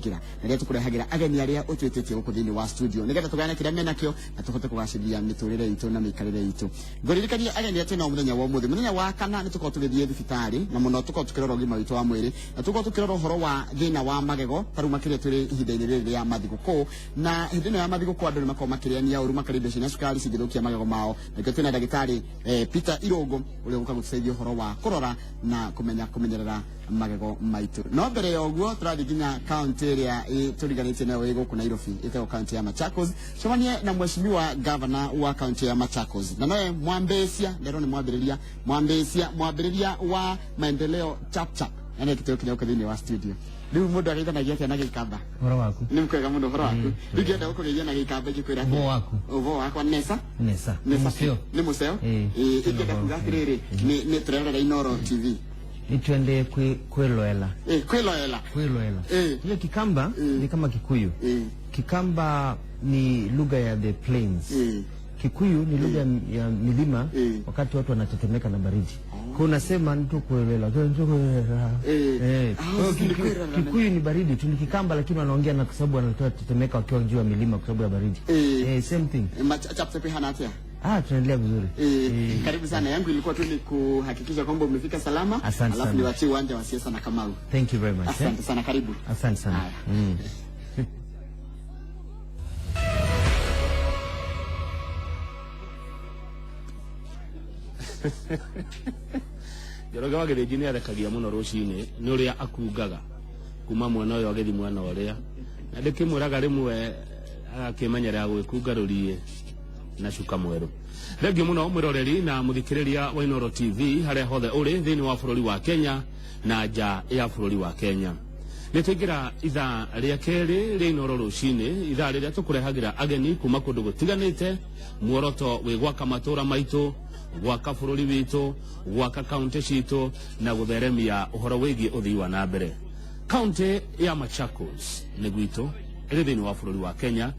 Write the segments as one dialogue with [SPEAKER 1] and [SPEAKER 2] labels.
[SPEAKER 1] Mazingira na rĩrĩa tũkũrehagĩra ageni arĩa ũtwĩtĩtie gũkũ thĩinĩ wa studio nĩgetha tũgayane kĩrĩa menakĩo na tũhote kũgacĩria mĩtũrĩre itũ na mĩikarĩre itũ. Ngũririkania ageni atĩ no mũthenya wa ũmũthĩ, mũthenya wa kana, nĩ tũkorwo tũgĩthiĩ thibitarĩ na mũno tũkorwo tũkĩrora ũgima witũ wa mwĩrĩ na tũkorwo tũkĩrora ũhoro wa thĩna wa magego ta rĩu makĩria tũrĩ ihinda-inĩ rĩrĩ rĩa mathigũkũ, na hĩndĩ ĩno ya mathigũkũ andũ nĩ makoragwo makĩrĩania ũru, makarĩa indo ciĩna cukari cingĩthũkia magego mao. Na nĩkĩo twĩna ndagĩtarĩ Peter Irũngũ ũrĩa ũgũka gũtũteithia ũhoro wa kũrora na kũmenya kũmenyerera magego maitũ. No mbere ya ũguo tũrathiĩ nginya kaunti ĩrĩa tũriganĩtie nayo ĩ gũkũ Nairobi, ĩtagwo kaunti ya Machakos, cemanie na mheshimiwa governor wa kaunti ya Machakos na nowe Mwambĩcia, nderwo nĩ mwambĩrĩria, Mwambĩcia, mwambĩrĩria wa Maendeleo Chapchap, na nĩ gĩtĩo kĩnene gũkũ thĩinĩ wa studio. Rĩu mũndũ ageithanagia atĩa na Gĩikamba?
[SPEAKER 2] Ũhoro waku?
[SPEAKER 1] Nĩ kwega mũno. Ũhoro waku? Rĩu ngĩenda gũkũgeithia na Gĩikamba ingĩkwĩra atĩa?
[SPEAKER 2] Ũhoro waku?
[SPEAKER 1] Ũhoro wakwa nesa.
[SPEAKER 2] Nesa.
[SPEAKER 1] Nesa.
[SPEAKER 2] Mũceo.
[SPEAKER 1] Nĩ mũceo.
[SPEAKER 2] Ĩĩ.
[SPEAKER 1] Ingĩenda kuga atĩrĩrĩ, nĩ tũrerorera Inooro TV.
[SPEAKER 2] Nitwende kwiloela.
[SPEAKER 1] Kwĩloela.
[SPEAKER 2] Kwiloela. Hiyo Kikamba ni kama Kikuyu. Kikamba ni lugha ya the plains. Kikuyu ni lugha ya milima wakati watu wanatetemeka na baridi. Kwa unasema ntukuelela, ntukuelela.
[SPEAKER 1] Ah,
[SPEAKER 2] Kwa hiyo
[SPEAKER 1] si ni kweli.
[SPEAKER 2] Kikuyu ni baridi tu, ni Kikamba lakini wanaongea na kwa sababu wanatoa tetemeka wakiwa juu ya milima kwa sababu ya baridi. Same thing.
[SPEAKER 1] Chapchap ihana atĩa?
[SPEAKER 2] Ah, tunaendelea vizuri.
[SPEAKER 1] Karibu sana. Yangu ilikuwa tu ni kuhakikisha kwamba umefika salama.
[SPEAKER 2] Asante
[SPEAKER 1] Alafu
[SPEAKER 2] sana.
[SPEAKER 1] niwachie uwanja wa siasa na Kamau.
[SPEAKER 2] Thank you very much.
[SPEAKER 1] Asante sana, karibu.
[SPEAKER 2] Asante sana.
[SPEAKER 1] Haya.
[SPEAKER 3] Njoroge wa Gĩthĩnji nĩ athekagia mũno rũcinĩ nĩ ũrĩa akungaga kuma mwena ũyũ agĩthiĩ mwena ũrĩa, na ndĩkĩmwĩraga rĩmwe agakĩmenyerera gwĩkunga rũriĩ na cuka mwerũ. Thengiũ mũno mwĩroreri na mũthikĩrĩria wa Inooro TV harĩa hothe ũrĩ thĩinĩ wa bũrũri wa Kenya na nja ya bũrũri wa Kenya. Nĩ twaingĩra ithaa rĩa kerĩ rĩa Inooro rũcinĩ, ithaa rĩrĩa tũkũrehagĩra ageni kuma kũndũ gũtiganĩte, muoroto wĩ gwaka matũra maitũ, gwaka bũrũri witũ, gwaka kaunti citũ na gũtheremia ũhoro wĩgiĩ ũthii wa na mbere. Kaunti ya Machakos nĩ gwitũ, ĩrĩ thĩinĩ wa bũrũri wa Kenya,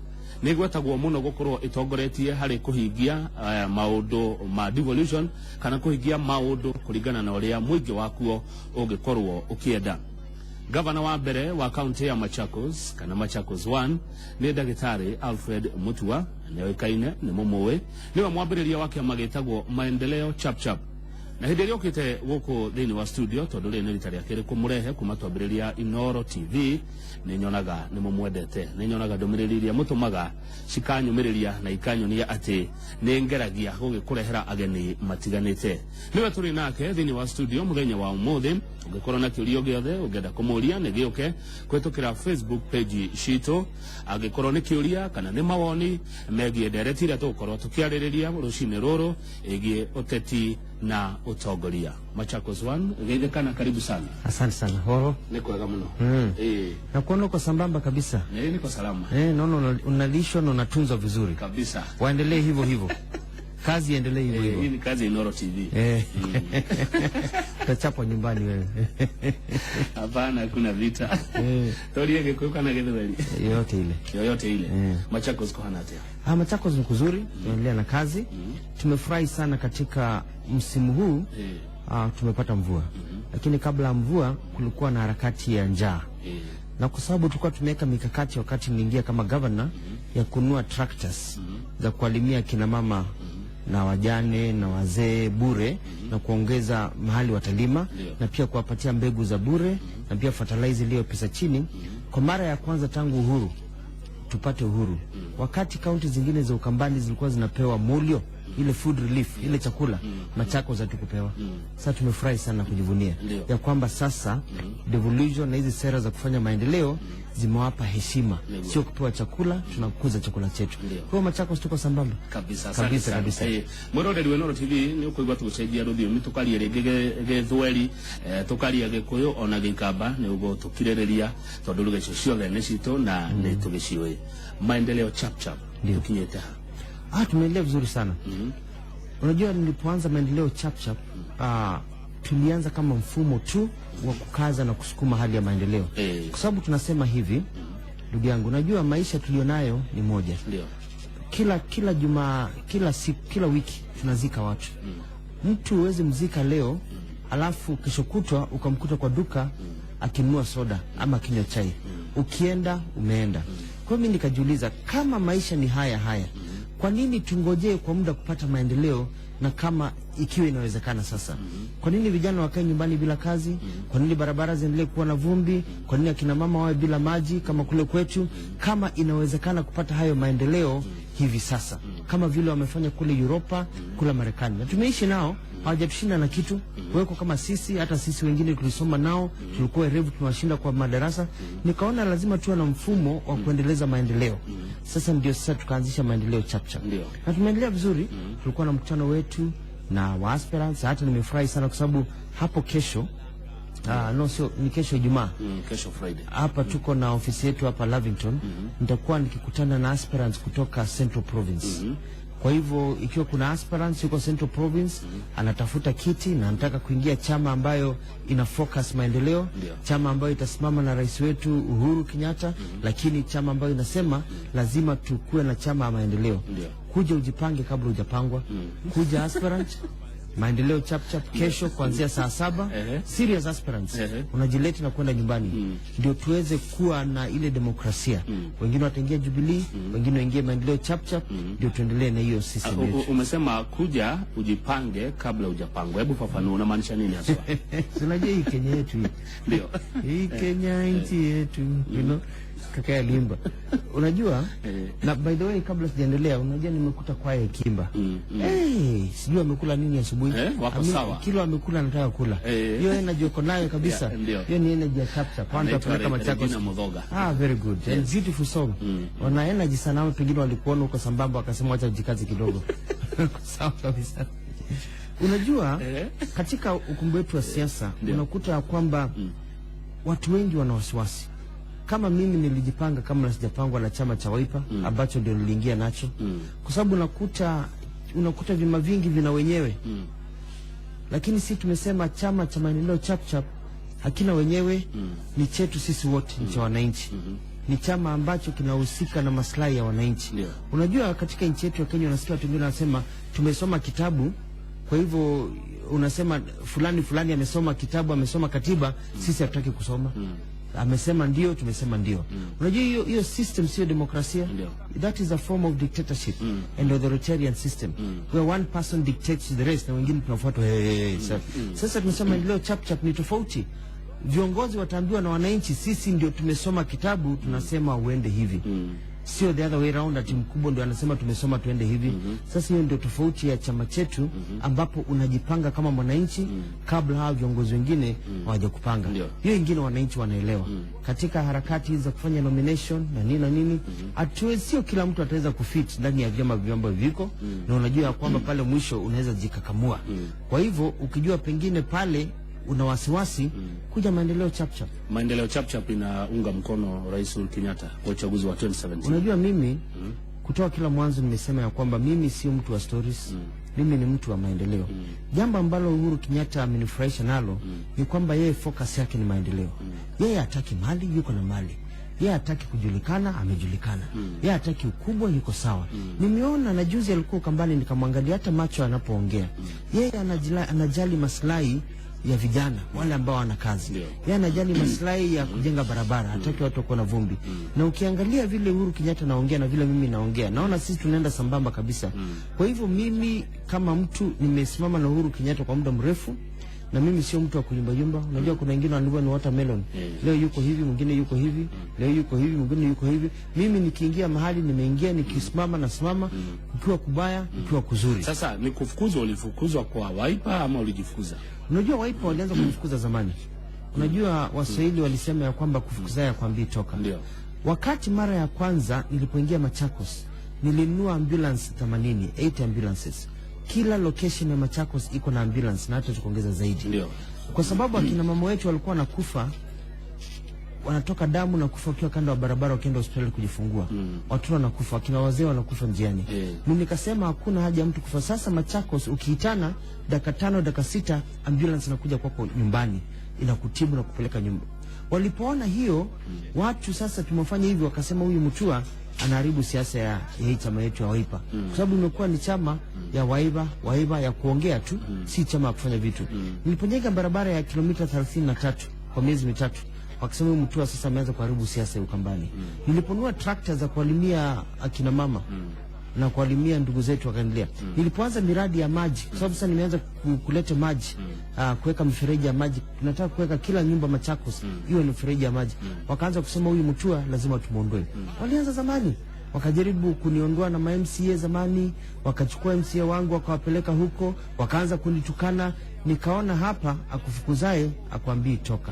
[SPEAKER 3] nĩ ĩgwetagwo mũno gũkorwo ĩtongoretie harĩ kũhingia maũndũ ma devolution kana kũhingia maũndũ kũringana na ũrĩa mũingĩ wakuo ũngĩkorwo ũkĩenda. Gavana wa mbere wa kaunti ya Machakos kana Machakos 1 nĩ ndagĩtarĩ Alfred Mutua, nĩoĩkaine, nĩ mũmũĩ, nĩwe mwambĩrĩria wa kĩama gĩtagwo Maendeleo Chapchap. Na hĩndĩ ĩrĩa ũkĩte gũkũ thĩinĩ wa studio, tondũ rĩrĩ nĩ rita rĩa kerĩ kũmũrehe kuma twambĩrĩria Inooro TV, nĩ nyonaga nĩ mũmwendete, nĩ nyonaga ndũmĩrĩri iria mũtũmaga cikanyũmĩrĩria na ikanyonia atĩ nĩ ngeragia gũgĩkũrehera ageni matiganĩte. Nĩwe tũrĩ nake thĩinĩ wa studio mũthenya wa ũmũthĩ. Ũngĩkorwo na kĩũria gĩothe ũngĩenda kũmũria, nĩ gĩũke kũhĩtũkĩra Facebook page citũ. Angĩkorwo nĩ kĩũria kana nĩ mawoni megiĩ ndereti iria tũgũkorwo tũkĩarĩrĩria rũcinĩ rũrũ ĩgiĩ ũteti na ũtongoria. Machakos 1, geithĩkana, karibu sana.
[SPEAKER 2] Asante sana. Horo.
[SPEAKER 3] Nĩ kwega mũno.
[SPEAKER 2] Na kuona uko sambamba kabisa.
[SPEAKER 3] Nĩ niko salama.
[SPEAKER 2] Naona unalishwa na unatunzwa vizuri.
[SPEAKER 3] Kabisa.
[SPEAKER 2] Waendelee hivyo hivyo. Kazi iendelee hivyo
[SPEAKER 3] Hii
[SPEAKER 2] hivyo.
[SPEAKER 3] ni kazi ya Inooro TV.
[SPEAKER 2] Utachapwa nyumbani wewe.
[SPEAKER 3] Hapana, hakuna vita. Torie Gĩkũyũ kana Gĩthweri?
[SPEAKER 2] Yoyote ile.
[SPEAKER 3] Yoyote ile. Machakos kuhana atĩa?
[SPEAKER 2] Ah, Machakos ni kuzuri, tunaendelea na kazi. Tumefurahi sana katika msimu huu. Tumepata mvua. Lakini kabla ya mvua kulikuwa na harakati ya njaa. Na kwa sababu tulikuwa tumeweka mikakati wakati niliingia kama governor ya kununua tractors za kuwalimia kina mama na wajane na wazee bure na kuongeza mahali watalima na pia kuwapatia mbegu za bure na pia fertilizer iliyo pesa chini. Kwa mara ya kwanza tangu uhuru tupate uhuru, wakati kaunti zingine za Ukambani zilikuwa zinapewa mulio, ile food relief, ile chakula, Machakos hatukupewa. Sasa tumefurahi sana kujivunia ya kwamba sasa devolution na hizi sera za kufanya maendeleo zimewapa heshima, sio kupewa chakula, tunakuza chakula chetu. Kwa hiyo Machakos tuko sambamba
[SPEAKER 3] kabisa. Asante
[SPEAKER 2] kabisa
[SPEAKER 3] sana.
[SPEAKER 2] Kabisa.
[SPEAKER 3] Mwĩroreri wa Inooro TV, nĩ ũkũigua tũgĩcenjia rũthiomi, tũkaria rĩngĩ Gĩthweri, tũkaria Gĩkũyũ ona Gĩikamba, nĩ ũguo tũkirĩrĩria tondũ lugha icio ciothe nĩ citũ na nĩ tũgĩciũĩ. Maendeleo Chapchap tũkinyĩte ha?
[SPEAKER 2] Ah, tumeendelea vizuri sana. Unajua nilipoanza Maendeleo Chapchap, tulianza kama mfumo tu wa kukaza na kusukuma hali ya maendeleo. Kwa sababu tunasema hivi, ndugu yangu, unajua maisha tulionayo ni moja. Kila juma, kila siku, kila wiki tunazika watu. Mtu huwezi mzika leo alafu kesho kutwa ukamkuta kwa duka akinunua soda ama akinywa chai. Ukienda umeenda. Kwa hiyo mimi nikajiuliza, kama maisha ni haya haya, kwa nini tungojee kwa muda kupata maendeleo na kama ikiwa inawezekana sasa? Kwa nini vijana wakae nyumbani bila kazi? Kwa nini barabara ziendelee kuwa na vumbi? Kwa nini akina mama wawe bila maji kama kule kwetu? Kama inawezekana kupata hayo maendeleo hivi sasa, kama vile wamefanya kule Uropa, kule Marekani, na tumeishi nao, hawajatushinda na kitu. Weko kama sisi, hata sisi wengine tulisoma nao, tulikuwa werevu, tunawashinda kwa madarasa. Nikaona lazima tuwe na mfumo wa kuendeleza maendeleo. Sasa ndio sasa tukaanzisha maendeleo chapchap na tumeendelea vizuri. Tulikuwa na mkutano wetu na wa aspirants, hata nimefurahi sana kwa sababu hapo kesho, no, sio, ni kesho Ijumaa,
[SPEAKER 3] Kesho Friday.
[SPEAKER 2] Hapa tuko na ofisi yetu hapa Lavington. Nitakuwa nikikutana na aspirants kutoka Central Province. Kwa hivyo ikiwa kuna aspirants yuko Central Province, anatafuta kiti na anataka kuingia chama ambayo ina focus maendeleo, chama ambayo itasimama na rais wetu Uhuru Kenyatta, lakini chama ambayo inasema lazima tukue na chama ya maendeleo. Kuja ujipange kabla hujapangwa. Kuja aspirant maendeleo chap chap kesho kuanzia saa 7. Serious aspirants, unajileta na kwenda nyumbani, ndio tuweze kuwa na ile demokrasia. Wengine wataingia Jubilee, wengine waingie maendeleo chap chap, ndio tuendelee na hiyo system yetu.
[SPEAKER 3] Umesema kuja ujipange kabla hujapangwa. Hebu fafanua, unamaanisha nini haswa?
[SPEAKER 2] Si unajua hii Kenya yetu hii, hii Kenya nchi yetu, kaka aliimba, unajua. Na by the way, kabla sijaendelea, unajua nimekuta kwaya ikiimba. Hey, sijui amekula nini asubuhi.
[SPEAKER 3] Eh, wako sawa.
[SPEAKER 2] Kilo amekula anataka kula. Hiyo energy uko nayo kabisa.
[SPEAKER 3] Yeah, ndio.
[SPEAKER 2] Hiyo ni energy ya chap chap. Kwanza
[SPEAKER 3] Anaitwa
[SPEAKER 2] peleka Machakos.
[SPEAKER 3] Regina Mudhoga.
[SPEAKER 2] Ah, very good. And beautiful song. Wana energy sana, ama pengine walikuona huko sambamba wakasema wacha jikaze kidogo. Sawa kabisa. Unajua, katika ukumbi wetu wa siasa unakuta ya kwamba watu wengi wana wasiwasi. Kama mimi nilijipanga kama sijapangwa na chama cha Wiper ambacho ndio niliingia nacho, kwa sababu unakuta vyama vingi vina wenyewe, lakini si tumesema chama cha maendeleo chap chap hakina wenyewe, ni chetu sisi wote, ni cha wananchi, ni chama ambacho kinahusika na maslahi ya wananchi. Unajua, katika nchi yetu ya Kenya unasikia watu wengine wanasema tumesoma kitabu, kwa hivyo unasema fulani fulani amesoma kitabu, amesoma katiba, sisi hatutaki kusoma. Amesema ndio, tumesema ndio. Unajua hiyo hiyo system sio demokrasia. That is a form of dictatorship and authoritarian system where one person dictates to the rest na wengine tunafuatwa. Hey, hey, hey. Sasa tumesema maendeleo chap chap ni tofauti. Viongozi wataambiwa na wananchi, sisi ndio tumesoma kitabu, tunasema uende hivi, sio the other way round, ati mkubwa ndio anasema tumesoma tuende hivi. Sasa hiyo ndio tofauti ya chama chetu, ambapo unajipanga kama mwananchi kabla hawa viongozi wengine hawajakupanga. Hiyo ingine wananchi wanaelewa. Katika harakati hizi za kufanya nomination na nini na nini, hatuwezi, sio kila mtu ataweza kufit ndani ya vyama ambavyo viko, na unajua ya kwamba pale mwisho unaweza jikakamua. Kwa hivyo ukijua pengine pale una wasiwasi, kuja maendeleo chapchap.
[SPEAKER 3] Maendeleo Chapchap inaunga mkono Rais Uhuru Kenyatta kwa uchaguzi wa 2017.
[SPEAKER 2] Unajua mimi kutoka kila mwanzo nimesema ya kwamba mimi sio mtu wa stories. Mimi ni mtu wa maendeleo. Jambo ambalo Uhuru Kenyatta amenifurahisha nalo ni kwamba yeye focus yake ni maendeleo. Yeye hataki mali, yuko na mali. Yeye hataki kujulikana, amejulikana. Yeye hataki ukubwa, yuko sawa. Nimeona na juzi alikuwa Ukambani, nikamwangalia hata macho anapoongea. Yeye anajali maslahi ya vijana wale ambao wana kazi. Yeye anajali maslahi ya kujenga barabara, hataki watu wakuwa na vumbi. Na ukiangalia vile Uhuru Kenyatta naongea na vile mimi naongea, naona sisi tunaenda sambamba kabisa. Kwa hivyo mimi kama mtu nimesimama na Uhuru Kenyatta kwa muda mrefu, na mimi sio mtu wa kuyumbayumba. Unajua kuna wengine wanaambiwa ni watermelon. Leo yuko hivi, mwingine yuko hivi, leo yuko hivi, mwingine yuko hivi. Mimi nikiingia mahali nimeingia, nikisimama nasimama, kukiwa kubaya, kukiwa kuzuri.
[SPEAKER 3] Sasa ni kufukuzwa, ulifukuzwa kwa Wiper ama ulijifukuza?
[SPEAKER 2] Unajua Wiper walianza kunifukuza zamani. Unajua Waswahili walisema ya kwamba kufukuza ya kwambii toka. Wakati mara ya kwanza nilipoingia Machakos, nilinunua ambulance 80, 8 ambulances. Kila location ya Machakos iko na ambulance na hata tukaongeza zaidi. Kwa sababu akina mama wetu walikuwa wanakufa, wanatoka damu na kufa wakiwa kando ya barabara wakienda hospitali kujifungua. Watoto wanakufa, akina wazee wanakufa njiani. Mimi nikasema hakuna haja ya mtu kufa. Sasa Machakos ukiitana dakika 5 dakika 6 ambulance inakuja kwako nyumbani, inakutibu na kupeleka nyumba. Walipoona hiyo watu sasa tumefanya hivi, wakasema huyu Mutua anaharibu siasa ya hii chama yetu ya Wiper, kwa sababu imekuwa ni chama ya Wiper Wiper ya kuongea tu, si chama ya kufanya vitu. Nilipojenga barabara ya kilomita 33 kwa miezi 3, Wakasema huyu Mutua sasa ameanza kuharibu siasa ya Ukambani. Niliponunua trakta za kuwalimia akina mama na kuwalimia ndugu zetu wakaendelea. Nilipoanza miradi ya maji, kwa sababu sasa nimeanza kuleta maji, kuweka mifereji ya maji, tunataka kuweka kila nyumba Machakos iwe ni mfereji ya maji. Wakaanza kusema huyu Mutua lazima tumuondoe. Walianza zamani, wakajaribu kuniondoa na ma MCA zamani, wakachukua MCA wangu wakawapeleka huko, wakaanza kunitukana. Nikaona hapa akufukuzaye akwambii toka.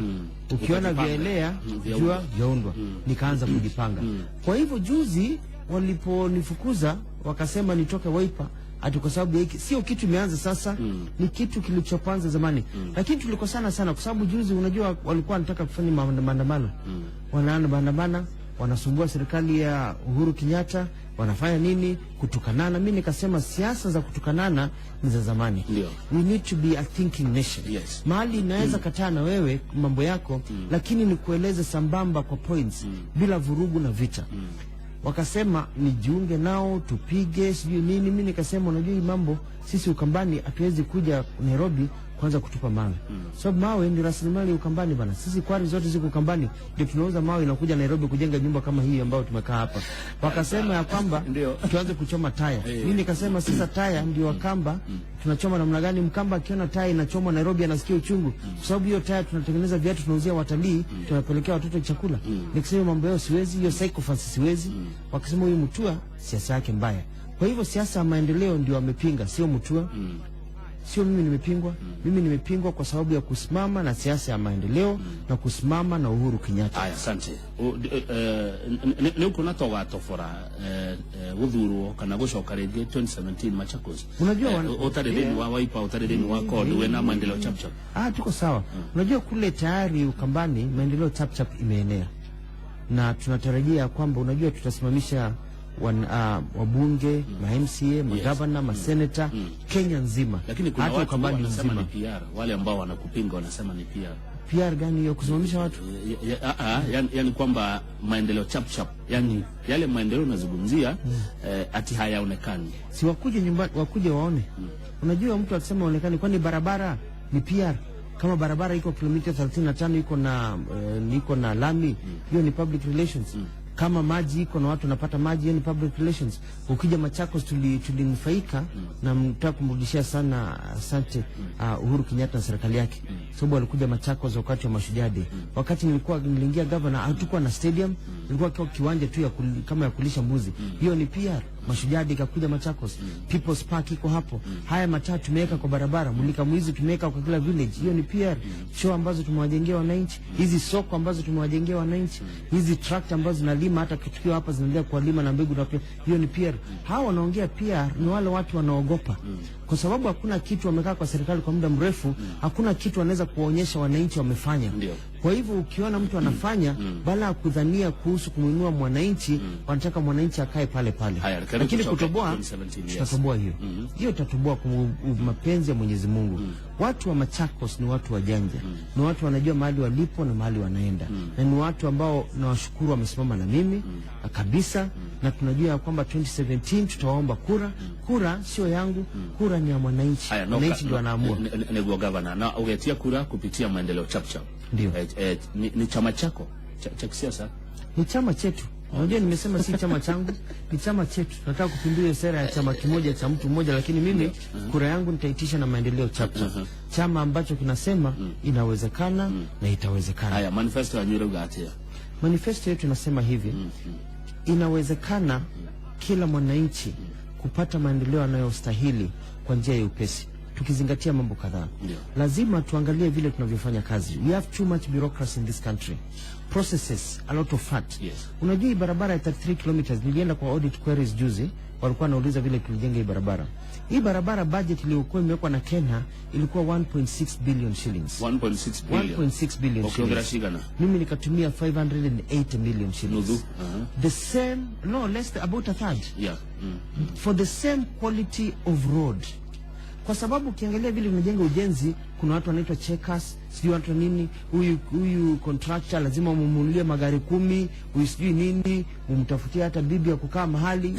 [SPEAKER 2] Ukiona
[SPEAKER 3] Ukajipanga.
[SPEAKER 2] vyaelea
[SPEAKER 3] Vyaundwa.
[SPEAKER 2] jua vyaundwa. Nikaanza kujipanga. Kwa hivyo juzi waliponifukuza wakasema nitoke Wiper ati kwa sababu ya hiki, sio kitu imeanza sasa, ni kitu kilichoanza zamani. Lakini tulikosana sana kwa sababu juzi, unajua, walikuwa wanataka kufanya maandamano, wanaandamana, wanasumbua serikali ya Uhuru Kenyatta, wanafanya nini, kutukanana. Mi nikasema siasa za kutukanana ni za zamani.
[SPEAKER 3] Ndio.
[SPEAKER 2] We need to be a thinking nation. Mahali naweza kataa na wewe mambo yako, lakini nikueleze sambamba kwa points, bila vurugu na vita. Wakasema nijiunge nao tupige sijui nini. Mi nikasema unajua, hii mambo sisi Ukambani hatuwezi kuja Nairobi kwanza kutupa mawe, sababu mawe ni rasilimali ya Ukambani bana. Sisi quarry zote ziko Ukambani, ndio tunauza mawe inakuja Nairobi kujenga nyumba kama hii ambayo tumekaa hapa. Wakasema ya kwamba tuanze kuchoma taya. Mimi nikasema sasa taya ndio Wakamba tunachoma namna gani? Mkamba akiona taya inachomwa Nairobi anasikia uchungu, kwa sababu hiyo taya tunatengeneza viatu, tunauzia watalii, tunapelekea watoto chakula. Nikasema mambo yao siwezi, hiyo sycophancy siwezi. Wakasema huyu Mutua siasa yake mbaya. Kwa hivyo siasa ya maendeleo ndio wamepinga, sio Mutua. Sio mimi nimepingwa. Mimi nimepingwa kwa sababu ya kusimama na siasa ya maendeleo na kusimama na Uhuru Kenyatta.
[SPEAKER 3] Aya, asante. Nä å kuona to gatobora gå thurwo kana gå coka rä ngä 2017 Machakos?
[SPEAKER 2] Unajua
[SPEAKER 3] Å tarä thä wa Wiper, å tarä thä wa CORD, wena Maendeleo Chapchap.
[SPEAKER 2] Ah, tuko sawa. Unajua kule tayari Ukambani Maendeleo Chapchap imeenea na tunatarajia kwamba, unajua, tutasimamisha wabunge, ma MCA, magavana, maseneta Kenya nzima,
[SPEAKER 3] Lakini kuna
[SPEAKER 2] hata
[SPEAKER 3] watu
[SPEAKER 2] Ukambani
[SPEAKER 3] wanasema
[SPEAKER 2] nzima.
[SPEAKER 3] ni PR, wale ambao wanakupinga wanasema ni PR.
[SPEAKER 2] PR gani hiyo kusimamisha watu?
[SPEAKER 3] Yani kwamba Maendeleo Chapchap, yani yale maendeleo unazungumzia ati hayaonekani.
[SPEAKER 2] Si wakuje nyumbani, wakuje waone. Unajua mtu akisema onekani, kwani barabara ni PR? Kama barabara iko kilomita 35 iko na lami, hiyo ni public relations. Kama maji iko na watu wanapata maji, hiyo ni public relations. Ukija Machakos tulinufaika na mtaka kumrudishia sana asante Uhuru Kenyatta na serikali yake, sababu alikuja Machakos wakati wa Mashujaa Day. Wakati niliingia governor, hatukuwa na stadium, ilikuwa kwa kiwanja tu kama ya kulisha mbuzi. Hiyo ni PR. Mashujaa Day ikakuja Machakos. People's Park iko hapo. Haya mataa tumeweka kwa barabara, mulika mwizi tumeweka kwa kila village. Hiyo ni PR. Choo ambazo tumewajengea wananchi, hizi soko ambazo tumewajengea wananchi, hizi tractor ambazo zinalima, hata tukiwa hapa zinaendelea kuwalima na mbegu na pia, hiyo ni PR. Hawa wanaongea PR ni wale watu wanaogopa, kwa sababu hakuna kitu, wamekaa kwa serikali kwa muda mrefu, hakuna kitu wanaweza kuwaonyesha wananchi wamefanya.
[SPEAKER 3] Ndio.
[SPEAKER 2] Kwa hivyo ukiona mtu anafanya, badala ya kudhania kuhusu kumwinua mwananchi, wanataka mwananchi akae pale pale.
[SPEAKER 3] Haya, karibu
[SPEAKER 2] Lakini
[SPEAKER 3] tutoke
[SPEAKER 2] kutoboa,
[SPEAKER 3] 2017, yes.
[SPEAKER 2] tutatoboa hiyo hiyo, tutatoboa kwa mapenzi ya Mwenyezi Mungu. Watu wa Machakos ni watu wajanja, ni watu wanajua mahali walipo na mahali wanaenda, na ni watu ambao nawashukuru wamesimama na mimi kabisa, na tunajua ya kwamba 2017 tutawaomba kura. Kura sio yangu, kura ni ya mwananchi.
[SPEAKER 3] Haya, no,
[SPEAKER 2] Wananchi ndio wanaamua.
[SPEAKER 3] Niguo gavana, na ugetia kura kupitia Maendeleo Chapchap.
[SPEAKER 2] Ndio.
[SPEAKER 3] Ni chama chako cha kisiasa?
[SPEAKER 2] Ni chama chetu. Unajua nimesema si chama changu, ni chama chetu. Tunataka kupindua hiyo sera ya chama kimoja cha mtu mmoja, lakini mimi kura yangu nitaitisha na Maendeleo Chapchap, chama ambacho kinasema inawezekana na itawezekana.
[SPEAKER 3] Haya, manifesto yanyu ĩrauga atĩa?
[SPEAKER 2] Manifesto yetu inasema hivi: inawezekana kila mwananchi kupata maendeleo anayostahili kwa njia ya upesi, tukizingatia mambo kadhaa.
[SPEAKER 3] Ndio.
[SPEAKER 2] Lazima tuangalie vile tunavyofanya kazi. We have too much bureaucracy in this country. Processes, a lot of fat. Unajua hii barabara ya 33 kilometers, nilienda kwa audit queries juzi, walikuwa wanauliza vile tulijenga hii barabara. Hii barabara budget iliyokuwa imewekwa na Kenya ilikuwa 1.6 billion shillings.
[SPEAKER 3] 1.6 billion.
[SPEAKER 2] 1.6 billion
[SPEAKER 3] Ukiongera
[SPEAKER 2] shillings.
[SPEAKER 3] cigana?
[SPEAKER 2] Mimi nikatumia 580 million shillings.
[SPEAKER 3] Nuthu.
[SPEAKER 2] The same, no less, about a third for the same quality of road, kwa sababu ukiangalia vile tunajenga ujenzi, kuna watu wanaitwa checkers, sijui watu nini, huyu huyu contractor lazima mumunulie magari 10, huyu sijui nini, mumtafutie hata bibi ya kukaa mahali,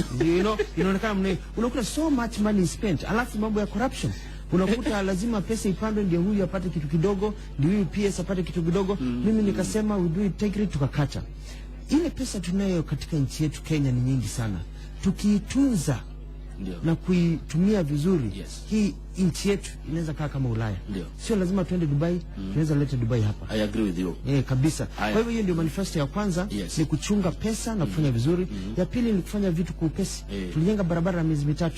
[SPEAKER 2] inaonekana unakuta so much money is spent, alafu mambo ya corruption. Unakuta lazima pesa ipandwe ndio huyu apate kitu kidogo, ndio huyu PS apate kitu kidogo. Mimi nikasema we do integrity, tukakata. Ile pesa tunayo katika nchi yetu Kenya ni nyingi sana, tukiitunza na kuitumia vizuri, hii nchi yetu inaweza kaa kama Ulaya. Sio lazima tuende Dubai, tunaweza leta Dubai hapa.
[SPEAKER 3] I agree with you.
[SPEAKER 2] Kabisa.
[SPEAKER 3] Haya.
[SPEAKER 2] Kwa hivyo hiyo ndio manifesto ya kwanza, ni kuchunga pesa na kufanya vizuri. Ya pili ni kufanya vitu kwa upesi. Tulijenga barabara ya miezi 3.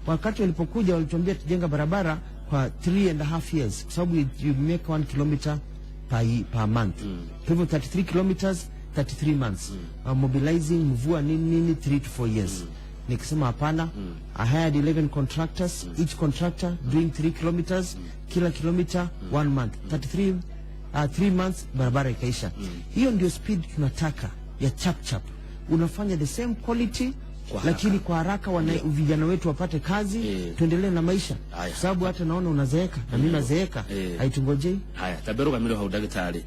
[SPEAKER 2] Wakati walipokuja walituambia tujenga barabara kwa 3.5 years, kwa sababu you make 1 kilometer per month. Kwa hivyo 33 kilometers, 33 months. Mobilizing mvua nini nini 3 to 4 years. Nikisema hapana. I hired 11 contractors, each contractor doing 3 kilometers, kila kilometer 1 month. 33 3 months barabara ikaisha. Hiyo ndio speed tunataka ya chap chap. Unafanya the same quality
[SPEAKER 3] Kwa haraka.
[SPEAKER 2] lakini kwa haraka, vijana wetu wapate kazi, tuendelee na maisha.
[SPEAKER 3] Haya.
[SPEAKER 2] Sababu hata naona unazeeka na mimi nazeeka, haitungojei.
[SPEAKER 3] Haya, taberuka milo hau daktari.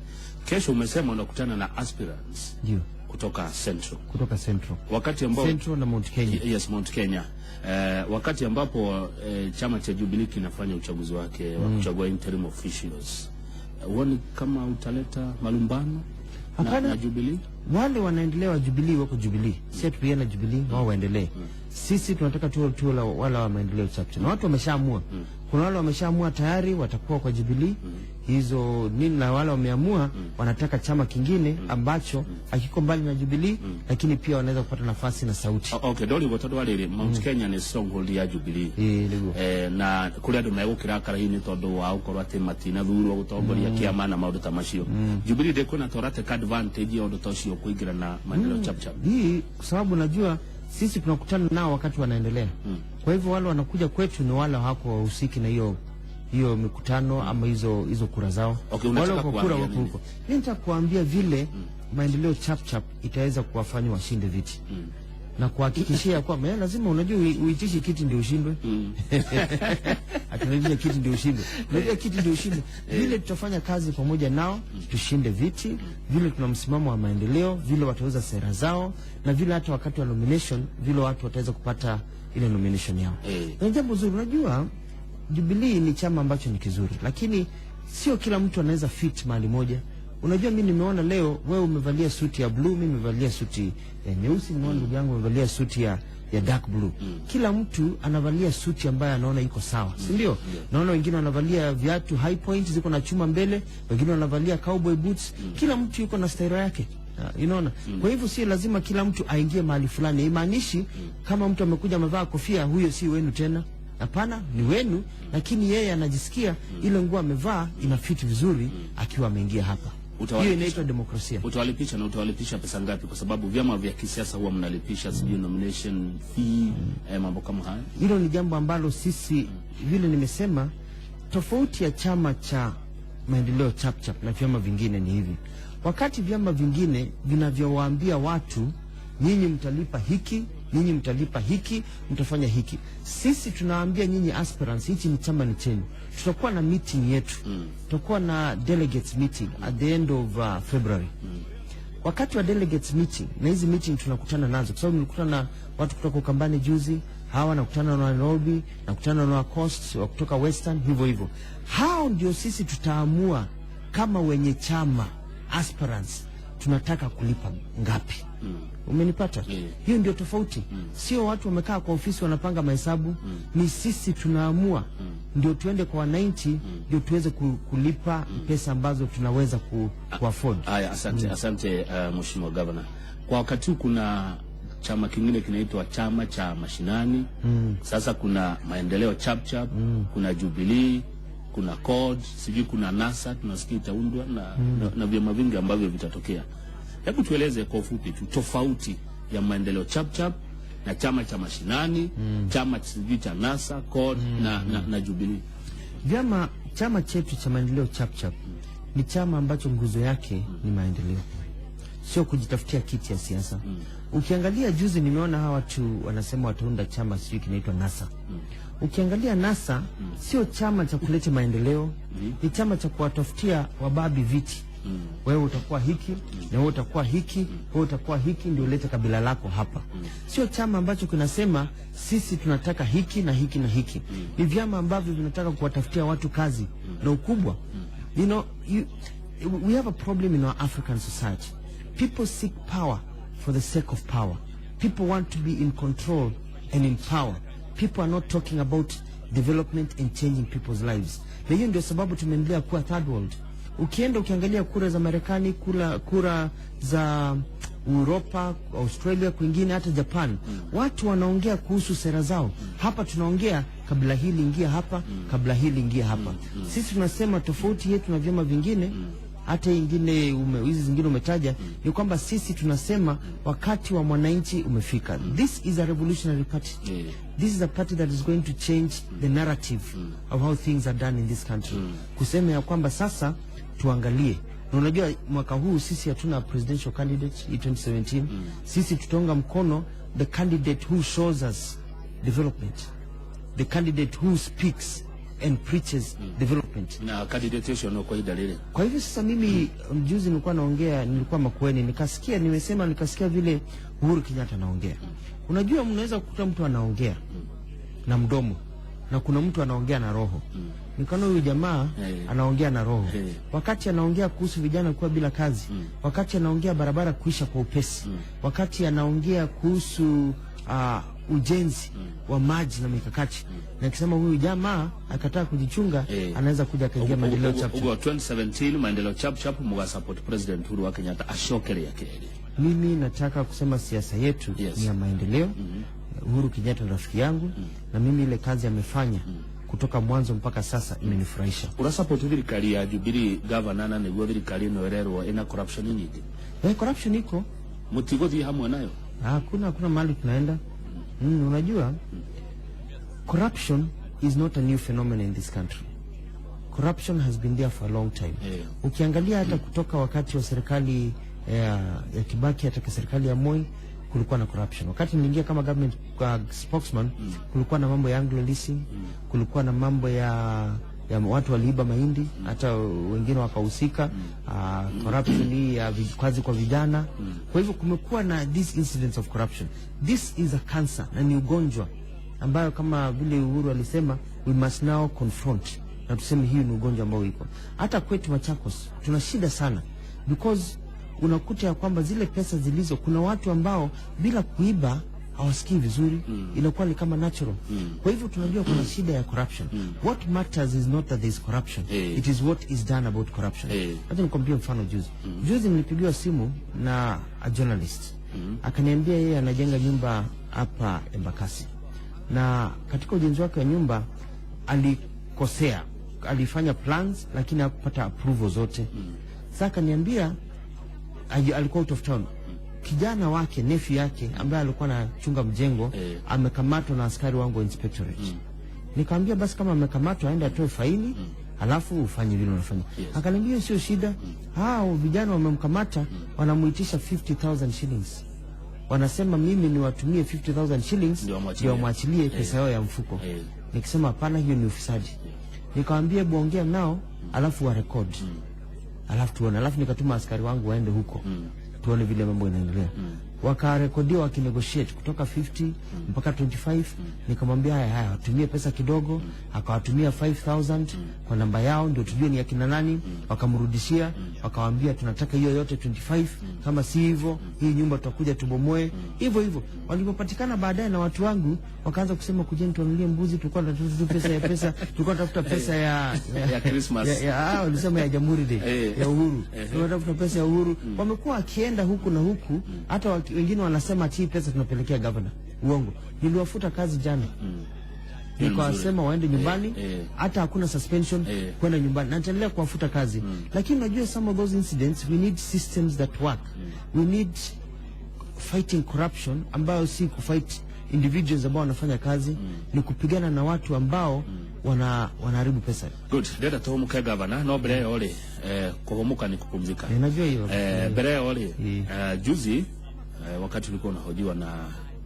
[SPEAKER 3] Kesho umesema unakutana na aspirants
[SPEAKER 2] Ndio,
[SPEAKER 3] kutoka Central.
[SPEAKER 2] kutoka Central.
[SPEAKER 3] Wakati ambao
[SPEAKER 2] Central na Mount Kenya.
[SPEAKER 3] Yes, Mount Kenya. Wakati ambapo chama cha Jubilee kinafanya uchaguzi wake wa kuchagua interim officials. Huoni kama utaleta malumbano
[SPEAKER 2] Hapana.
[SPEAKER 3] na Jubilee?
[SPEAKER 2] Wale wanaendelea wa Jubilee wako Jubilee, si tupigane na Jubilee, wao waendelee. Sisi tunataka tuwe la wala wa maendeleo chapter, na watu wameshaamua. Kuna wale wameshaamua tayari watakuwa kwa Jubilee hizo nini, na wale wameamua wanataka chama kingine ambacho hakiko mbali na Jubilee, lakini pia wanaweza kupata nafasi na sauti.
[SPEAKER 3] Okay, ndori gwo tondu wariri Mount Kenya ni stronghold ya Jubilee.
[SPEAKER 2] Nĩguo.
[SPEAKER 3] Na kũrĩ andũ megũkĩrakara hihi nĩ tondũ wa gũkorwo atĩ matinathurwo gũtongoria kĩama na maũndũ ta macio. Jubilee ndĩkwĩna ta ũrateka advantage ya ũndũ ta ũcio kũingĩra na maendeleo chap chap?
[SPEAKER 2] Hii kwa sababu najua sisi tunakutana nao wakati wanaendelea. Kwa hivyo wale wanakuja kwetu ni wale hawako wahusiki na hiyo mikutano ama hizo kura zao.
[SPEAKER 3] Okay, unataka
[SPEAKER 2] Wale wako kura
[SPEAKER 3] kuambia
[SPEAKER 2] wako
[SPEAKER 3] nini?
[SPEAKER 2] huko. Mimi nataka kuambia vile maendeleo chap chap itaweza kuwafanya washinde viti. Na kuhakikishia kwamba lazima unajua uitishe kiti ndio ushindwe. Atunaibia kiti ndio ushindwe. Unajua kiti ndio ushindwe. Vile tutafanya kazi pamoja nao tushinde viti, vile tuna msimamo wa maendeleo, vile watauza sera zao, na vile hata wakati wa nomination vile watu wataweza kupata ile nomination yao. Na jambo zuri, unajua Jubilee ni chama ambacho ni kizuri, lakini sio kila mtu anaweza fit mahali moja. Unajua mimi nimeona leo wewe umevalia suti ya blue, mimi nimevalia suti ya nyeusi, nimeona ndugu yangu amevalia suti ya dark blue. Kila mtu anavalia suti ambayo anaona iko sawa, si ndio? Naona wengine wanavalia viatu high point ziko na chuma mbele, wengine wanavalia cowboy boots. Kila mtu yuko na style yake. Unaona? Kwa hivyo si lazima kila mtu aingie mahali fulani. Haimaanishi kama mtu amekuja amevaa kofia huyo si wenu tena. Hapana, ni wenu, lakini yeye anajisikia ile nguo amevaa ina fit vizuri akiwa ameingia hapa. Hiyo inaitwa demokrasia.
[SPEAKER 3] Utawalipisha na utawalipisha pesa ngapi? Kwa sababu vyama vya kisiasa huwa mnalipisha sijui nomination fee, mambo kama haya.
[SPEAKER 2] Hilo ni jambo ambalo sisi vile nimesema, tofauti ya chama cha maendeleo chap chap na vyama vingine ni hivi. Wakati vyama vingine vinavyowaambia watu nyinyi mtalipa hiki, nyinyi mtalipa hiki, mtafanya hiki, sisi tunaambia nyinyi aspirants, hichi ni chama ni chenu. Tutakuwa na meeting yetu, tutakuwa na delegates meeting at the end of February. Wakati wa delegates meeting, na hizi meeting tunakutana nazo, kwa sababu nilikutana na watu kutoka Ukambani juzi, hawa nakutana na Nairobi, nakutana na Coast wa kutoka Western, hivyo hivyo. Hao ndio sisi tutaamua kama wenye chama aspirants tunataka kulipa ngapi. Umenipata? Hiyo ndio tofauti. Sio watu wamekaa kwa ofisi wanapanga mahesabu, ni sisi tunaamua. Ndio tuende kwa wananchi, ndio tuweze kulipa pesa ambazo tunaweza ku afford.
[SPEAKER 3] Haya, asante, Mheshimiwa Governor. Kwa wakati huu kuna chama kingine kinaitwa chama cha mashinani. Sasa kuna maendeleo chap chap, kuna Jubilee, kuna CORD, sijui kuna NASA tunasikia itaundwa na vyama vingi ambavyo vitatokea. Hebu tueleze kwa ufupi tu tofauti ya maendeleo chap chap na chama cha mashinani, chama sijui cha NASA, CORD na Jubilee.
[SPEAKER 2] Chama chetu cha maendeleo chap chap ni chama ambacho nguzo yake ni maendeleo, sio kujitafutia kiti ya siasa. Ukiangalia juzi nimeona hawa watu wanasema wataunda chama sijui kinaitwa NASA. Ukiangalia NASA sio chama cha kuleta maendeleo, ni chama cha kuwatafutia wababi viti. Wewe utakuwa hiki na wewe utakuwa hiki, wewe utakuwa hiki, ndio ulete kabila lako hapa. Sio chama ambacho kinasema sisi tunataka hiki na hiki na hiki. Ni vyama ambavyo vinataka kuwatafutia watu kazi na ukubwa. We have a problem in our African society. People seek power for the sake of power. People want to be in control and in power. People are not talking about development and changing people's lives. Na hiyo ndio sababu tumeendelea kuwa third world. Ukienda ukiangalia kura za Marekani, kura za Uropa, Australia, kwingine hata Japan, watu wanaongea kuhusu sera zao. Hapa tunaongea kabila hili ingia hapa, kabila hili ingia hapa. Sisi tunasema tofauti yetu na vyama vingine, hata ingine hizi zingine umetaja, ni kwamba sisi tunasema wakati wa mwananchi umefika. This is a revolutionary party. This is a party that is going to change the narrative of how things are done in this country. Kusema ya kwamba sasa tuangalie, na unajua mwaka huu sisi hatuna presidential candidate hii 2017. Sisi tutaunga mkono the candidate who shows us development, the candidate who speaks and preaches development.
[SPEAKER 3] Na candidate ũcio no kwa ihinda rĩrĩ?
[SPEAKER 2] Kwa hivyo sasa mimi juzi nilikuwa naongea, nilikuwa Makueni, nikasikia, nimesema nikasikia vile Uhuru Kenyatta anaongea. Unajua mnaweza kukuta mtu anaongea na mdomo na kuna mtu anaongea na roho. Nikaona huyu jamaa anaongea na roho. Wakati anaongea kuhusu vijana kuwa bila kazi, wakati anaongea barabara kuisha kwa upesi, wakati anaongea kuhusu ujenzi wa maji na mikakati, na akisema huyu jamaa akataa kujichunga, anaweza kuja akaingia Maendeleo Chap Chap.
[SPEAKER 3] Ugo 2017 Maendeleo Chap Chap muga support President Uhuru wa Kenyatta acoke rĩa kerĩ?
[SPEAKER 2] Mimi nataka kusema siasa yetu ni ya maendeleo. Uhuru Kenyatta ni rafiki yangu, na mimi ile kazi amefanya kutoka mwanzo mpaka sasa imenifurahisha.
[SPEAKER 3] Ura support thirikari ya Jubilee, governor, na nĩguo thirikari ĩno ĩrerwo ĩna corruption nyingĩ?
[SPEAKER 2] Eh, corruption iko.
[SPEAKER 3] Mũtigũthiĩ hamwe nayo?
[SPEAKER 2] Hakuna mahali tunaenda. Unajua corruption is not a new phenomenon in this country. Corruption has been there for a long time. Ukiangalia hata kutoka wakati wa serikali ya Kibaki, hata kwa serikali ya Moi kulikuwa na corruption. Wakati niliingia kama government spokesman, kulikuwa na mambo ya Anglo Leasing, kulikuwa na mambo ya watu waliiba mahindi, hata wengine wakahusika, corruption hii ya kazi kwa vijana. Kwa hivyo kumekuwa na these incidents of corruption. This is a cancer na ni ugonjwa ambayo kama vile Uhuru alisema we must now confront na tuseme hii ni ugonjwa ambao iko. Hata kwetu Machakos tuna shida sana because unakuta ya kwamba zile pesa zilizo, kuna watu ambao bila kuiba hawasikii vizuri, inakuwa ni kama natural. Kwa hivyo tunajua kuna shida ya corruption. What matters is not that there is corruption, it is what is done about corruption. Acha nikwambie mfano juzi. Juzi nilipigiwa simu na a journalist, akaniambia yeye anajenga nyumba hapa Embakasi, na katika ujenzi wake wa nyumba alikosea, alifanya plans lakini hakupata approval zote. Sasa akaniambia alikuwa out of town, kijana wake, nephew yake ambaye alikuwa anachunga mjengo, amekamatwa na askari wangu wa inspectorate. Nikamwambia basi kama amekamatwa aende atoe faini, alafu ufanye vile unafanya. Akaniambia hiyo sio shida. Hao vijana wamemkamata, wanamuitisha 50,000 shillings, wanasema mimi niwatumie 50,000 shillings
[SPEAKER 3] ndio wamwachilie.
[SPEAKER 2] Ndio wamwachilie pesa yao ya mfuko. Nikisema hapana, hiyo ni ufisadi. Nikamwambia hebu ongea nao alafu wa record, alafu tuone. Alafu nikatuma askari wangu waende huko tuone vile mambo inaendelea. Wakarekodiwa wakinegotiate kutoka 50 mpaka 25. Nikamwambia haya haya, watumie pesa kidogo. Akawatumia 5000 kwa namba yao ndio tujue ni akina nani. Wakamrudishia, wakawambia tunataka hiyo yote 25, kama si hivyo hii nyumba tutakuja tubomoe. Hivyo hivyo walipopatikana baadaye na watu wangu wakaanza kusema kujeni tuanulie mbuzi, tulikuwa tunatafuta pesa ya pesa, tulikuwa tunatafuta pesa
[SPEAKER 3] Ya Christmas.
[SPEAKER 2] Walisema ya Jamhuri Day, ya uhuru, tunatafuta pesa ya uhuru. Wamekuwa wakienda huku na huku, hata wengine wanasema ati hii pesa tunapelekea governor. Uongo. Niliwafuta kazi jana, nikawasema waende nyumbani, hata hakuna suspension, kwenda nyumbani, na nitaendelea kuwafuta kazi. Lakini unajua some of those incidents, we need systems that work. We need fighting corruption ambayo si kufight individuals ambao wanafanya kazi, ni kupigana na watu ambao wanaharibu pesa.
[SPEAKER 3] Good, ndĩrenda tũhũmũke, gavana, no mbere ĩyo rĩ, kũhũmũka ni kupumzika.
[SPEAKER 2] Najua hiyo.
[SPEAKER 3] Mbere ĩyo rĩ, juzi, wakati ulikuwa unahojiwa na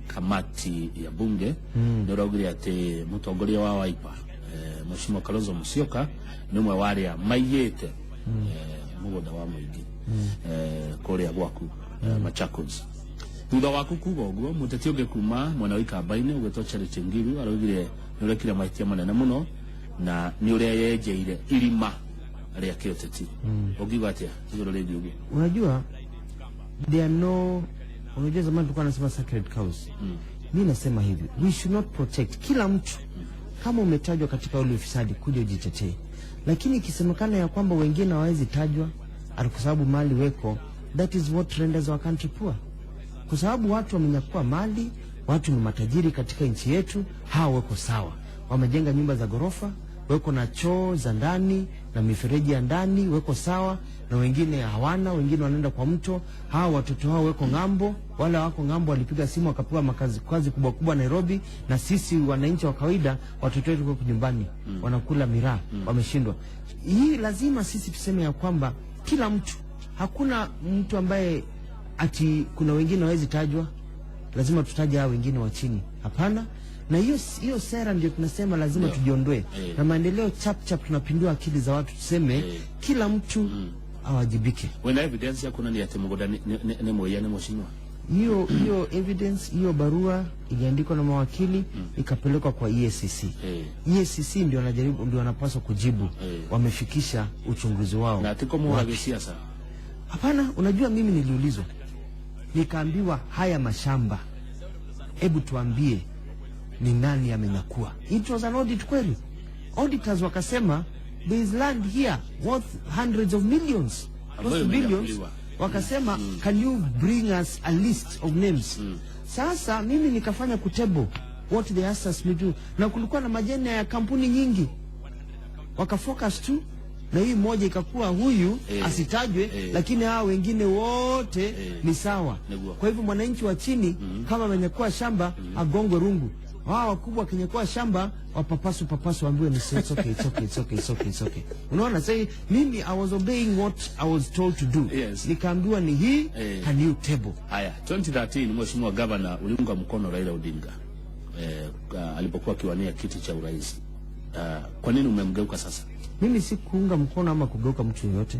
[SPEAKER 3] kamati ya bunge, nĩ ũraugire atĩ mũtongoria wa Wiper, Mheshimiwa Kalonzo Musyoka, nĩ ũmwe wa arĩa maiyĩte Mũgũnda wa mũingĩ kũrĩa gwaku Machakos. Thutha waku kuga ũguo, mũteti ũngĩ kuma mwena wa Ikamba-inĩ ũgwĩtwo Charity Ngilu araugire nĩ ũrekire mahĩtia manene mũno na nĩ ũreyenjeire irima rĩa kĩũteti. Ũngiuga atĩa igũrũ rĩgiĩ ũguo?
[SPEAKER 2] Unajua there are no, unajua zamani tulikuwa nasema sacred cows. Mi nasema hivi, we should not protect kila mtu. Kama umetajwa katika ule ufisadi, kuja ujitetee, lakini ikisemekana ya kwamba wengine hawawezi tajwa ati kwa sababu mali weko, that is what renders our country poor, kwa sababu watu wamenyakua mali, watu ni matajiri katika nchi yetu, hawa weko sawa, wamejenga nyumba za ghorofa, weko na choo za ndani na mifereji ya ndani, weko sawa, na wengine hawana, wengine wanaenda kwa mto. Hawa watoto hao weko ng'ambo, wale wako ng'ambo walipiga simu wakapewa makazi kazi kubwa kubwa Nairobi, na sisi wananchi wa kawaida watoto wetu wako nyumbani wanakula miraa, wameshindwa. Hii lazima sisi tuseme ya kwamba kila mtu, hakuna mtu ambaye ati kuna wengine hawezi tajwa, lazima tutaje hao wengine wa chini. Hapana. Na hiyo hiyo sera ndio tunasema lazima tujiondoe. Na maendeleo chap chap, tunapindua akili za watu tuseme kila mtu awajibike.
[SPEAKER 3] Wĩna evidence ya kuonania atĩ mũgũnda nĩ mũiya nĩ mheshimiwa?
[SPEAKER 2] Hiyo hiyo evidence, hiyo barua iliandikwa na mawakili, ikapelekwa kwa EACC. EACC ndio wanajaribu, ndio wanapaswa kujibu wamefikisha uchunguzi wao
[SPEAKER 3] Na ti kũmũra
[SPEAKER 2] wapi.
[SPEAKER 3] gĩsiasa?
[SPEAKER 2] Hapana, unajua mimi niliulizwa, nikaambiwa haya mashamba, hebu tuambie ni nani amenyakua. It was an audit query. Auditors wakasema there is land here worth hundreds of millions,
[SPEAKER 3] Ambayo
[SPEAKER 2] not billions.
[SPEAKER 3] imenyakuliwa.
[SPEAKER 2] Wakasema, "Can you bring us a list of names?" Sasa mimi nikafanya kutable what they asked us to do, na kulikuwa na majina ya kampuni nyingi, wakafocus tu na hii moja ikakuwa huyu asitajwe, lakini hawa wengine wote ni sawa.
[SPEAKER 3] Niguo.
[SPEAKER 2] Kwa hivyo mwananchi wa chini kama amenyakua shamba agongwe rungu, hawa wakubwa wakinyakua shamba wapapasu papasu, waambiwe ni it's okay, it's okay, it's okay, it's okay, it's okay. Unaona, sasa mimi I was obeying what I was told to do. Nikaambiwa ni hii, can you table?
[SPEAKER 3] Haya, 2013 Mheshimiwa Gavana, uliunga mkono Raila Odinga alipokuwa akiwania kiti cha urais. Kwa nini umemgeuka sasa?
[SPEAKER 2] Mimi si kuunga mkono ama kugeuka mtu yoyote.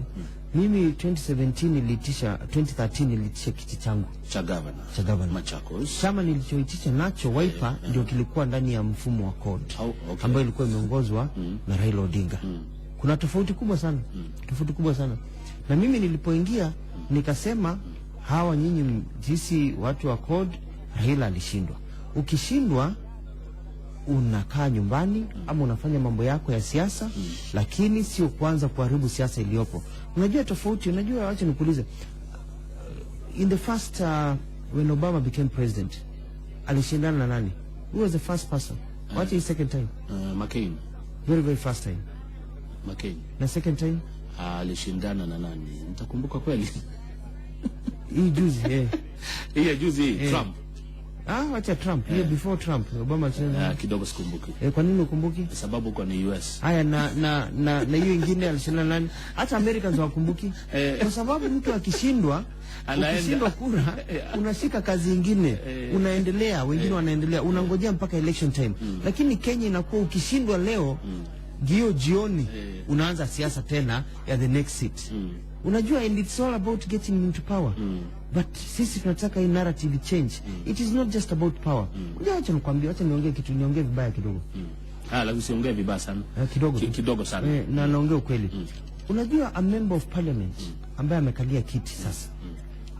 [SPEAKER 2] Mimi 2017 niliitisha, 2013 niliitisha kiti changu
[SPEAKER 3] cha gavana
[SPEAKER 2] cha gavana.
[SPEAKER 3] Machakos.
[SPEAKER 2] Chama nilichoitisha nacho Wiper ndio kilikuwa ndani ya mfumo wa CORD ambayo ilikuwa imeongozwa na Raila Odinga. Kuna tofauti kubwa sana, tofauti kubwa sana. Na mimi nilipoingia nikasema hawa nyinyi jinsi watu wa CORD, Raila alishindwa. Ukishindwa unakaa nyumbani ama unafanya mambo yako ya siasa, lakini sio kuanza kuharibu siasa iliyopo. Unajua tofauti, unajua, wacha nikuulize, in the first when Obama became president alishindana na nani? Who was the first person? What is second time?
[SPEAKER 3] McCain.
[SPEAKER 2] Very very first time.
[SPEAKER 3] McCain.
[SPEAKER 2] Na second time?
[SPEAKER 3] Alishindana na nani? Nitakumbuka kweli?
[SPEAKER 2] Hii juzi, eh.
[SPEAKER 3] Hii ya juzi, Trump.
[SPEAKER 2] Ah, wacha Trump. Hiyo before Trump. Obama alishindana.
[SPEAKER 3] Kidogo sikumbuki.
[SPEAKER 2] Eh, kwa nini ukumbuki?
[SPEAKER 3] Sababu kwa ni US.
[SPEAKER 2] Haya, na hiyo ingine alishindana nani? Hata Americans hawakumbuki. Kwa sababu mtu akishindwa,
[SPEAKER 3] Anaenda.
[SPEAKER 2] Ukishindwa kura unashika kazi ingine, unaendelea, wengine wanaendelea, unangojea mpaka election time. Lakini Kenya inakuwa ukishindwa leo, gio jioni unaanza siasa tena ya the next seat. Unajua, and it's all about getting into power. But sisi tunataka hii narrative change. It is not just about power. Unajua, acha nikwambie, acha niongee kitu, niongee vibaya kidogo.
[SPEAKER 3] Ah, lakini usiongee vibaya sana.
[SPEAKER 2] Eh, kidogo tu.
[SPEAKER 3] Kidogo sana.
[SPEAKER 2] Eh, na naongea ukweli. Unajua a member of parliament ambaye amekalia kiti sasa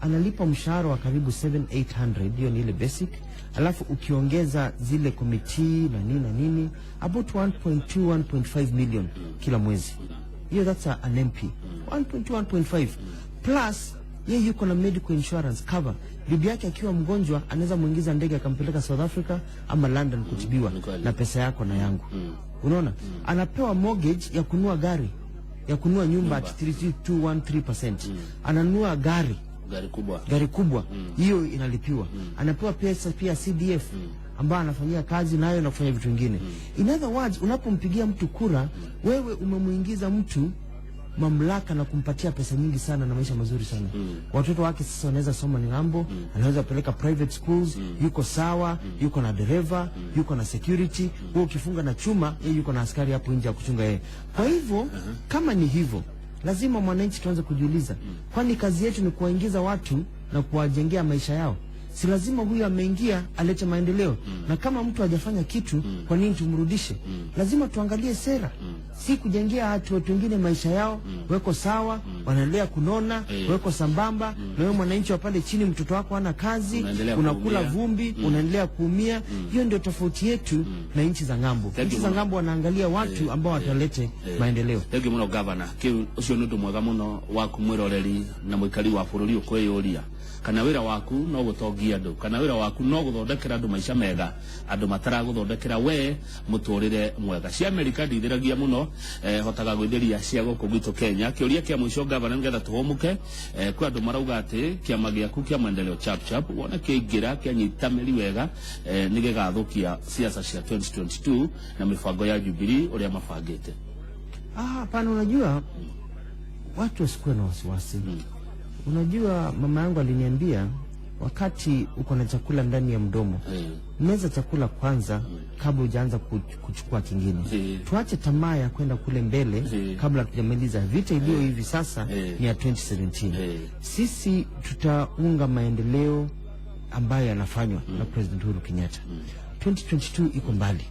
[SPEAKER 2] analipa mshahara wa karibu 7800, hiyo ni ile basic, alafu ukiongeza zile committee na nini na nini, about 1.2 1.5 million kila mwezi. Hiyo that's an MP, 1.2 1.5 plus ye yuko na medical insurance cover. Bibi yake akiwa mgonjwa anaweza muingiza ndege akampeleka South Africa ama London kutibiwa
[SPEAKER 3] Ni kweli.
[SPEAKER 2] na pesa yako na yangu. Unaona, anapewa mortgage ya kununua gari, ya kununua nyumba at 3213%. Ananunua gari,
[SPEAKER 3] Gari kubwa.
[SPEAKER 2] Gari kubwa, hiyo inalipiwa. Anapewa pesa pia CDF ambayo anafanyia kazi nayo na kufanya vitu vingine. In other words, unapompigia mtu kura, wewe umemuingiza mtu mamlaka na kumpatia pesa nyingi sana na maisha mazuri sana. Watoto wake sasa wanaweza soma ni ng'ambo, anaweza peleka private schools, yuko sawa, yuko na dereva, yuko na security. Wewe ukifunga na chuma, yeye yuko na askari hapo nje ya kuchunga yeye. Kwa hivyo kama ni hivyo, Lazima mwananchi tuanze kujiuliza, kwani kazi yetu ni kuwaingiza watu na kuwajengea maisha yao? Si lazima huyu ameingia alete maendeleo. Na kama mtu hajafanya kitu, kwa nini tumrudishe? Lazima tuangalie sera, si kujengea watu wengine maisha yao weko sawa, wanaendelea kunona, weko sambamba, na wewe mwananchi wa pale chini, mtoto wako hana kazi,
[SPEAKER 3] Unaendelea
[SPEAKER 2] unakula
[SPEAKER 3] kuumia.
[SPEAKER 2] Vumbi, unaendelea kuumia. Hiyo ndio tofauti yetu na nchi za ng'ambo.
[SPEAKER 3] Thank
[SPEAKER 2] Nchi
[SPEAKER 3] you
[SPEAKER 2] za
[SPEAKER 3] muno.
[SPEAKER 2] Ng'ambo wanaangalia watu ambao watalete maendeleo.
[SPEAKER 3] Thengiå må no, gavana. Kä u å cio nä å ndå mwega må no waku mwä na mwikari wa bå rå ri å kwä yå ria kana wä ra waku no gå tongia andå, kana wä ra waku no gå thondekera andå maica mega, andå mataragå thondekera we må tå rä re mwega. Cia Amerika ndithä må no, hotaga gwä thä ria cia gå kå gwitå Kenya. Kä å ria kä a må ico, gavana, nä getha tå hå må ke, kwä andå marauga atä kä ama gä aku kä a Maendeleo Chap Chap wona kä ingä ra kä anyita mä ri wega, nä gä gathå kia siasa cia 2022 na mä bango ya Jubilee å rä a mabangä te.
[SPEAKER 2] Ah, hapana, unajua watu wasikuwe na wasiwasi. Unajua mama yangu aliniambia wakati uko na chakula ndani ya mdomo, meza chakula kwanza kabla hujaanza kuchukua kingine. Tuache tamaa ya kwenda kule mbele kabla hatujamaliza vita iliyo hivi sasa ni ya 2017. Sisi tutaunga maendeleo ambayo yanafanywa na President Uhuru Kenyatta. 2022 iko mbali.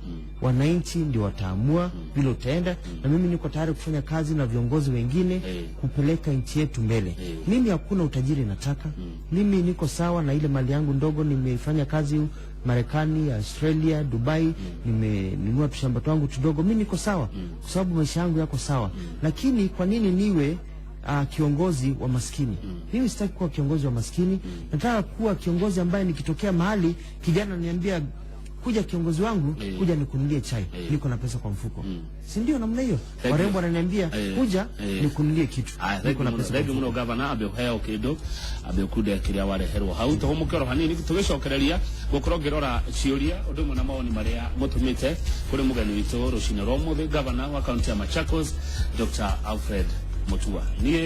[SPEAKER 2] Wananchi ndio wataamua vile utaenda, na mimi niko tayari kufanya kazi na viongozi wengine kupeleka nchi yetu mbele. Mimi hakuna utajiri nataka. Mimi niko sawa na ile mali yangu ndogo, nimefanya kazi Marekani, Australia, Dubai, nimenunua tushamba twangu tudogo. Mimi niko sawa kwa sababu maisha yangu yako sawa. Lakini kwa nini niwe kiongozi wa maskini? Mimi sitaki kuwa kiongozi wa maskini. Nataka kuwa kiongozi ambaye nikitokea mahali kijana niambia, "Kuja kiongozi wangu, kuja nikununulie chai, niko na pesa kwa mfuko." Si ndio namna hiyo?
[SPEAKER 3] Thank you.
[SPEAKER 2] Warembo wananiambia, "Kuja nikununulie kitu,
[SPEAKER 3] Aya,
[SPEAKER 2] niko na pesa kwa
[SPEAKER 3] thengiå
[SPEAKER 2] mfuko."
[SPEAKER 3] må no, gavana. Ambe ũheo kä ndå, ambe ũkunde kä rä a wareherwo hau. Tå hå må ke oro hanini tå gä cokereria gå ngä rora ciå å ndå ũmwe na mawoni marä a må tå mä te kå rä må geni witå rå cinä rwa må thä, gavana wa kaunti ya Machakos, Dr. Alfred Mutua. Niä